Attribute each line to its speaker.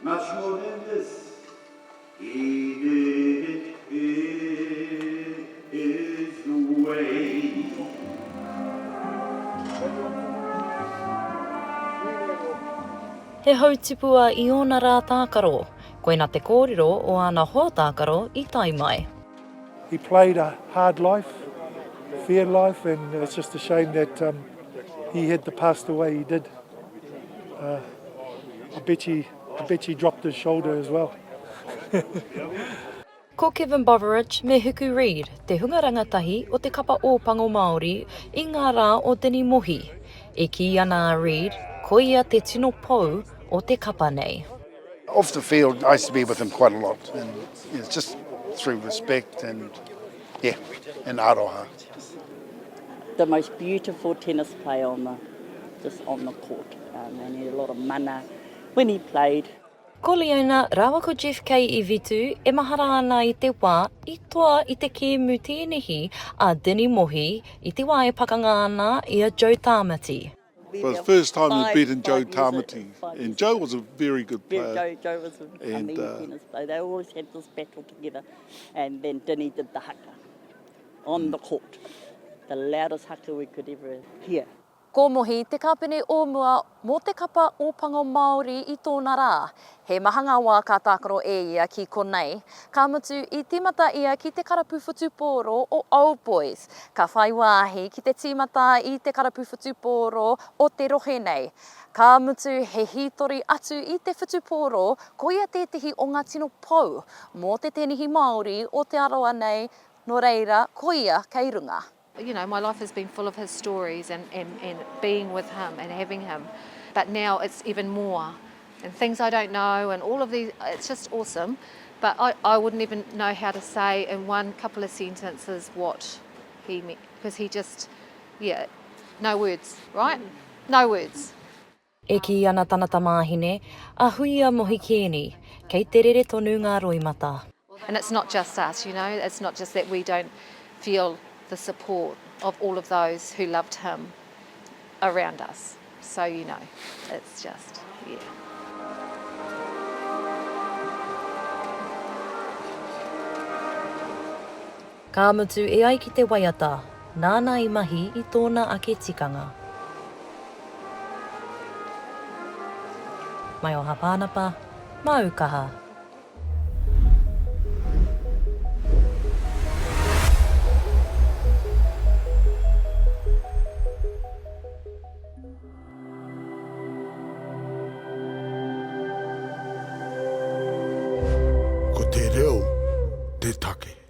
Speaker 1: Much more than this, he did it his way.
Speaker 2: He hautipua i ōna rā tākaro. Koina te kōrero o āna hoa tākaro i tae mai.
Speaker 3: He played a hard life, fair life and it's just a shame that um, he had to pass the way he did. Uh, I bet you, I bet you dropped his shoulder as well.
Speaker 2: Ko Kevin Boverich me Huku Reid te hunga rangatahi o te kapa Ōpango Māori i ngā rā o Dinny Mohi. E kī ana a Reid, koia te tino pou o te kapa nei.
Speaker 4: Off the field, I used to be with him quite a lot, and it's just through respect and, yeah, and aroha.
Speaker 5: The most beautiful tennis player on the, just on the court, um, and he had a lot of mana when he played.
Speaker 2: Ko Leona rāua ko Jeff Kei i Vitu e mahara ana i te wā i toa i te kēmu tēnehi a Dinny Mohi i te wā e pakanga ana i a Joe Tāmati.
Speaker 6: For the first time he'd beaten Joe Tāmati, and Joe was a very good player.
Speaker 5: Joe, Joe was a and, uh, tennis player. They always had this battle together, and then Dinny did the haka on the court. The loudest haka we could ever hear.
Speaker 2: Ko Mohi te kāpene o mua mō te kapa Ōpango Māori i tōna rā. He maha ngā wā ka tākaro e ia ki konei. Ka mutu, i tīmata ia ki te karapu whutupōro o Old Boys. Ka whai wāhi ki te tīmata i te karapu whutupōro o te rohe nei. Ka mutu, he hītori atu i te whutupōro, koia tētehi o ngā tino pou mō te tenihi Māori o Te Arawa nei, nō reira, koia kei runga.
Speaker 7: You know, my life has been full of his stories and, and, and being with him and having him. But now it's even more. And things I don't know and all of these, it's just awesome. But I, I wouldn't even know how to say in one couple of sentences what he meant, because he just, yeah, no words, right? No words.
Speaker 2: E kī ana tana tamāhine, a Huia Mohi Keeni, kei te rere tonu ngā roimata.
Speaker 7: And it's not just us, you know, it's not just that we don't feel the support of all of those who loved him around us. So, you know, it's just, yeah.
Speaker 2: Ka mutu e ai ki te waiata, nāna i mahi i tōna ake tikanga. Maioha Pānapa, māu kaha.
Speaker 8: Ko te reo te take.